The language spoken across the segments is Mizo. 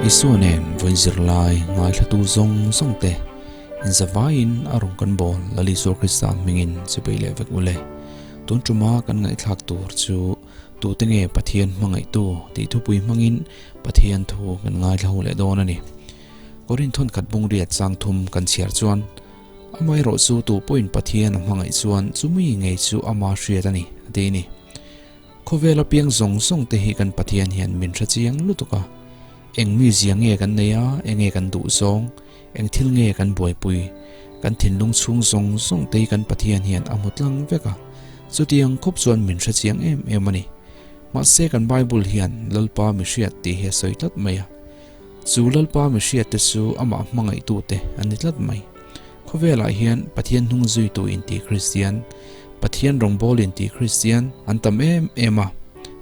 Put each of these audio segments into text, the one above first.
Isua nen vawiin zirlai ngaithlatu zawng zawng te inzavaiin a rawn kan bawl Lal Isua Krista hmingin chipei leh vek ule. Tun tuma kan ngaihthlak tur chu tute nge Pathian hmangaihtu tih thupui hmangin Pathian thu kan ngaithla ho leh dawn a ni. Korinthon khat bungriat chang thum kan chhiar chuan Amaherawh chu tu pawhin Pathian a hmangaih chuan chumi ngei chu ama hriat a ni, a ti a ni. Khawvel a piang zawng zawng te hi kan Pathian hian min hre chiang lutuk a. Eng mizia nge kan nei a, eng nge kan duh zawng, eng thil nge kan buaipui, kan thinlung chhung zawng zawng te hi kan Pathian hian a hmu tlang vek a. Chutiang khawp chuan min hre chiang em em a ni. Mahse kan Bible hian Lalpa mi hriat tih hi a sawi tlat mai a. Chu Lalpa mi hriatte chu amah hmangaihtute an ni tlat mai. Khawvelah hian Pathian hnung zuitu inti Kristian, Pathian rawngbâwl inti Kristian an tam em em a.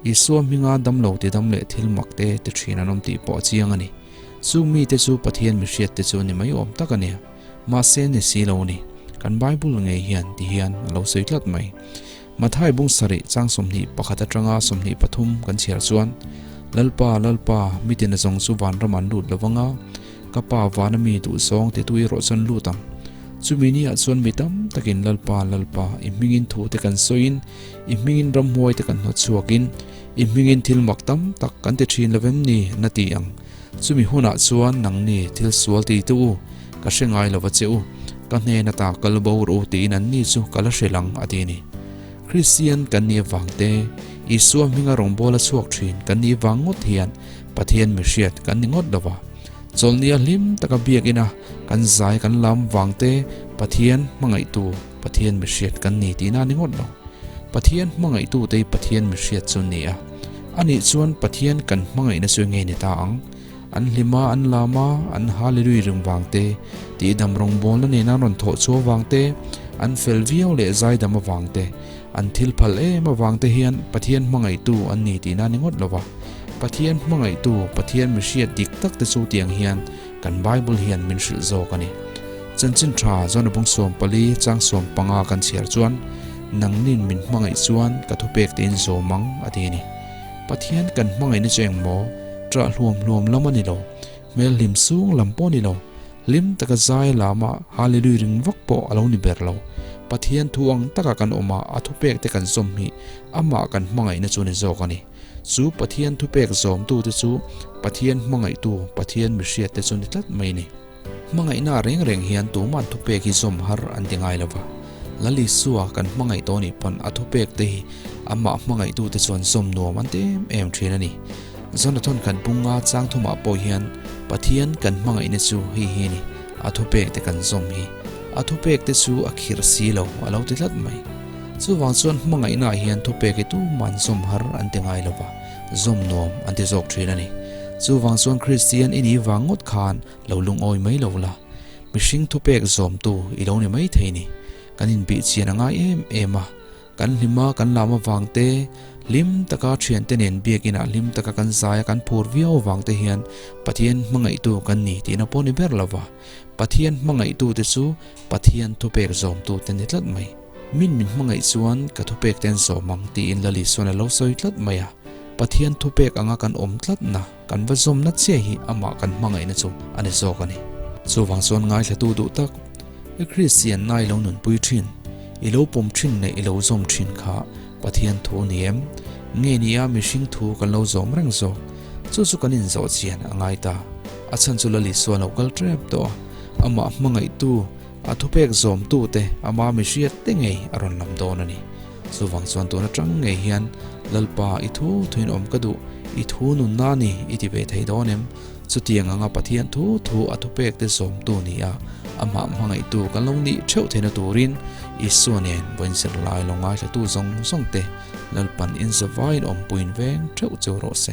Isua hminga damlo ti dam leh thil mak te ti ṭhin an awm tih pawh a chiang a ni. Chung mite chu Pathian mi hriatte chu ni mai awm tak a nia. Mahse ni si lo a ni. Kan Bible ngei hian ti hian a lo sawi tlat mai. Mathai bung sarih chang 21 atanga 23 kan chhiar chuan, Lalpa, Lalpa, mitin a zawng chu vanram an lut lo vanga, ka Pa vana mi duh zawng ti tu erawh chuan lut ang. Chumi niah chuan mi tam takin Lalpa, Lalpa, i hmingin thu te kan sawiin, i hmingin ramhuai te kan hnawt chhuakin, i hmingin thil mak tam tak kan ti thin lo vem ni? na ti ang. Chumi hunah chuan nangni thil sual ti tu u, ka hre ngai lo va che u, ka hnen ata kal bo rawh u tiin anni chu ka la hre lang a ti a ni. Kristian kan nih avang te, Isua hminga rawngbawla chhuak thin kan nih vang ngawt hian Pathian mihriat kan ni ngawt lo va. Chawlhnia hlim taka biakina kan zai kan lam vang te Pathian hmangaihtu Pathian mihriat kan ni tihna a ni ngawt lo. Pathian hmangaihtu te hi Pathian mihriat chu an ni a. Anih chuan Pathian kan hmangaihna chu enge ni ta ang? An hlim a, an lam a, an Hallelui ring vang te, tihdam rawngbawlna nena an rawn thawh chhuah vang te, an fel viau leh zaidam avang te, an thil phal em avang te hian Pathian hmangaihtu an ni tihna a ni ngawt lo va. Pathian hmangaihtu, Pathian mihriat dik tak te chu tiang hian kan Bible hian min hrilh zawk a ni. Chanchin tha John bung 14 chang 15 kan chhiar chuan, Nangnin min hmangaih chuan ka thupek tein zawm ang, a ti a ni. Pathian kan hmangaihna chu engmaw? Ṭah hluam hluam lam a ni lo, hmel hlim sung lam pawh a ni lo, hlim taka zai lama Hallelui ring vak pawh a lo ni ber lo. Pathian thu ang taka kan awm a, a thupek te kan zawm hi amah kan hmangaihna chu a ni zawk a ni. Chu Pathian thupek zawmtute chu Pathian hmangaihtu, Pathian mihriatte chu ni tlat mai a ni. Hmangaihna reng reng hian tuman thupek hi zawm har an ti ngai lova. Lal Isua kan hmangaih tawh nih pawn a thupek te hi amah hmangaihtute chuan zawm nuam an ti em em thin a ni. Jonathan kan bunga chang thumah pawh hian Pathian kan hmangaihna chu hei hi a ni, a thupek te kan zawm hi. A thupek te chu a khirh si lo a lo ti tlat mai. Chuvang chuan hmangaihnaah hian thupek hi tuman zawm har an ti ngai lova, zawm nuam an ti zawk thin a ni. Chuvang chuan Kristian i nih vang ngawt khan Lo lungawi mai lo la, mihring thupek zawmtu i lo ni mai thei ni. Kan inbih chian a ngai em em a, kan hlim a kan lam avang te, hlim taka thiante nen biakinah hlim taka kan zai a kan phur viau avang te hian Pathian hmangaihtu kan ni tihna pawh ni ber lo va. Pathian hmangaihtu te chu Pathian thupek zawmtu te ni tlat mai. Min min hmangaih chuan ka thupek te an zawm ang tiin Lali chuan a lo sawi tlat mai a. Pathian thupek anga kan awm tlatna. Kan va zawmna chiah hi amah kan hmangaihna chu a ni zawk a ni. Chuvang chuan ngaithlatu duh tak, I Kristian na i lo nunpui thin, i lo pawm thin leh i lo zawm thin kha Pathian thu ni em? Nge ni a mihring thu kan lo zawm reng zawk? Chu chu kan inzawh chian a ngai ta. A chhan chu Lal Isua lo kal tep tawh a, amah hmangaihtu, a thupek zawmtu te ama mihriat te ngei a rawn lam dawn a ni. Chuvang chuan tun atang ngei hian Lalpa i thu thuin awm ka duh, i thu nunna ni i ti ve thei dawn em? Chutiang anga Pathian thu thu a thupek te zawmtu ni a, amah hmangaihtu kan lo nih theuh theihna turin Isua nen vawiin zirlai lo ngaithlatu zawng zawng te Lalpan inzavain awmpuiin veng theuh cheu rawh se.